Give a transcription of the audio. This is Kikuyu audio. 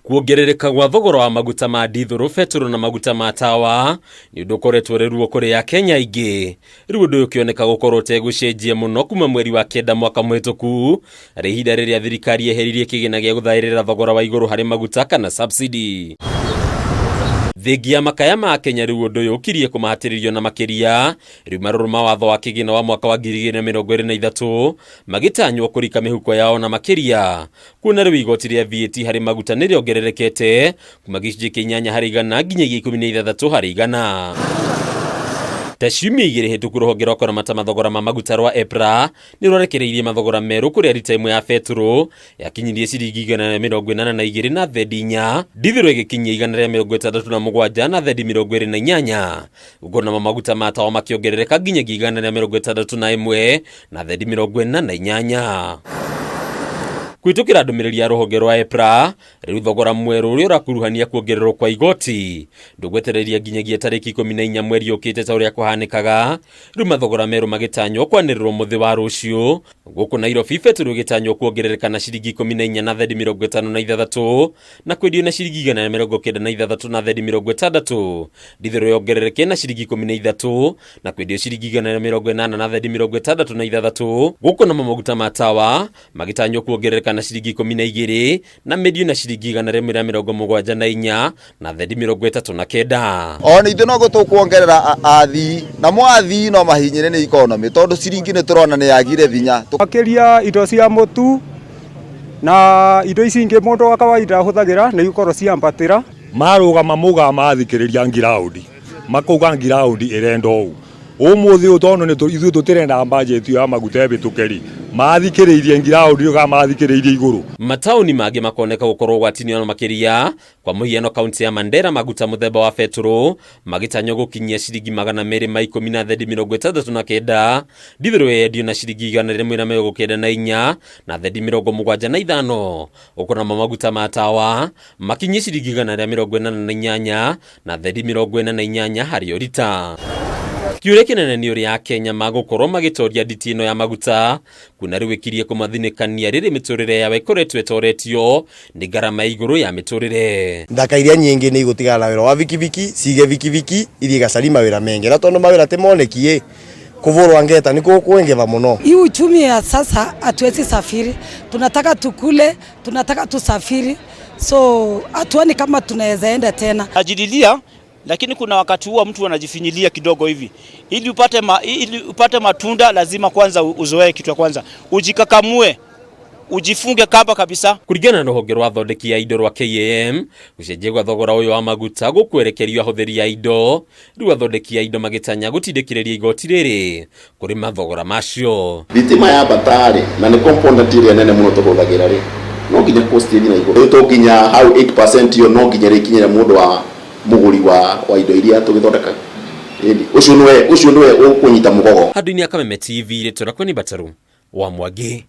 Kuongerereka gwa thogora wa maguta ma ndithũrũ, betũrũ na maguta ma tawa nĩ ũndũ ũkoretwo ũrĩ ruo kũrĩ Akenya aingĩ. Rĩu ũndũ ũyũ ũkĩoneka gũkorwo ũtegũcenjia mũno kuma mweri wa kenda mwaka mũhĩtũku, arĩ ihinda rĩrĩa thirikari yeheririe kĩgĩna gĩa gũthaĩrĩra thogora wa igũrũ harĩ maguta kana subsidy. Thengia ya makaya ma Akenya rĩu ũndũ ũyũ ũkirie kũmahatĩrĩrio na makĩria rĩu marũrũ ma watho wa kĩgĩna wa mwaka wa 2023 magĩtanywo kũrika mĩhuko yao na makĩria kuona rĩu igoti rĩa VAT harĩ maguta nĩ rĩongererekete kuma gĩcunjĩ kĩa 8% nginyagia 16%. Ta ciumia 2 hĩtũku rũhonge rwa kũramata mathogora ma maguta rwa EPRA nĩ rwarekereirie mathogora merũ kũrĩa rita ĩmwe ya betũrũ yakinyirie ciringi 182 na thendi 4, ndithũrũ ĩgĩkinyia 167 na thendi 28, ũguo namo maguta ma tawa makĩongerereka nginyagia 161 na thendi 48. Kũhĩtũkĩra ndũmĩrĩri ya rũhonge rwa EPRA, rĩu thogora mwerũ ũrĩa ũrakuruhania kuongererwo kwa igoti ndũgwetereria nginyagia tarĩki 14 mweri ũkĩte ta ũrĩa kũhanĩkaga. Rĩu mathogora merũ magĩtanywo kwanĩrĩrwo mũthĩ wa rũciũ. Gũkũ Nairobi betũrũ ĩgĩtanywo kuongerereka na ciringi 14 na thendi 56 na kwendio na ciringi 196 na thendi 60. Ndithũrũ yongerereke na ciringi 13 na kwendio ciringi 180 na thendi 66. Gũkũ namo maguta ma tawa magĩtanywo kuongerereka na ciringi 12 na mendio na ciringi 174 na thendi 39. Ona ithuĩ no tũkuongerera athii namo athii no mahinyĩre nĩ economy tondũ ciringi nĩ tũrona nĩ yagire hinya. Makĩria indo cia mũtu na indo ici ingĩ mũndũ wa kawaida ahũthagĩra nĩ igũkorwo ciambatĩra. Marũgama maugaga mathikĩrĩria ngiraũndi makauga ngiraũndi ĩrenda ũũ ũmũthĩ ũyũ tondũ ithuĩ tũtirenda budget ya maguta ĩhĩtũke rĩ mathikĩrĩirie ngiraũndi ĩyo kana mathikĩrĩirie igũrũ. Mataũni mangĩ makoneka gũkorwo ũgwati-inĩ ona makĩria. Kwa mũhiano kaunti ya Mandera maguta mũthemba wa betũrũ magĩtanywo gũkinyia ciringi 210 na thendi 69, ndithũrũ yendio na ciringi 194 na thendi 75, ũguo namo maguta ma tawa makinyie ciringi 188 na thendi 48 harĩ o rita. Kĩũria kĩnene nĩ ũrĩa Akenya magũkorwo magĩtoria nditi ĩno ya maguta kuona rĩu ĩkirie kũmathinĩkania rĩrĩ mĩtũrĩre yao ĩkoretwo ĩtoretio nĩ ngarama ya igũrũ ya mĩtũrĩre. Thaka iria nyingĩ nĩ igũtigana na wĩra wa bikibiki cige bikibiki ithiĩ gacari mawĩra mengĩ na tondũ mawĩra ti moneki ĩ kũvũrwa ngeta nĩ kũngĩva mũno. Hii uchumi ya sasa hatuwezi safiri, tunataka tukule, tunataka tusafiri, so hatuoni kama tunaweza enda tena. Najililia, lakini kuna wakati huwa mtu anajifinyilia kidogo hivi. Ili upate matunda lazima kwanza uzoee kitu ya kwanza. Ujikakamue, ujifunge kamba kabisa. Kũringana na rũhonge rwa athondeki a indo rwa KAM, gũcenjia gwa thogora ũyũ wa maguta gũkwerekerio ahũthĩri a indo, rĩu athondeki a indo magĩtanya gũtindĩkĩrĩria igoti rĩrĩ kũrĩ mathogora macio. Thitima ya mbatarĩ na nĩ component ĩrĩa nene mũno tũhũthagĩra rĩ, no nginya cost ĩthiĩ na igũrũ. Rĩu to nginya hau 8% ĩyo no nginya rĩkinyĩre mũndũ wa mũgũri wa indo iria tũgĩthondekaga. Ĩni, ũcio nĩwe ũkũnyita mũgogo. Handũ-inĩ ya Kameme TV, rĩtwa rĩakwa nĩ Mbataru wa Mwangi.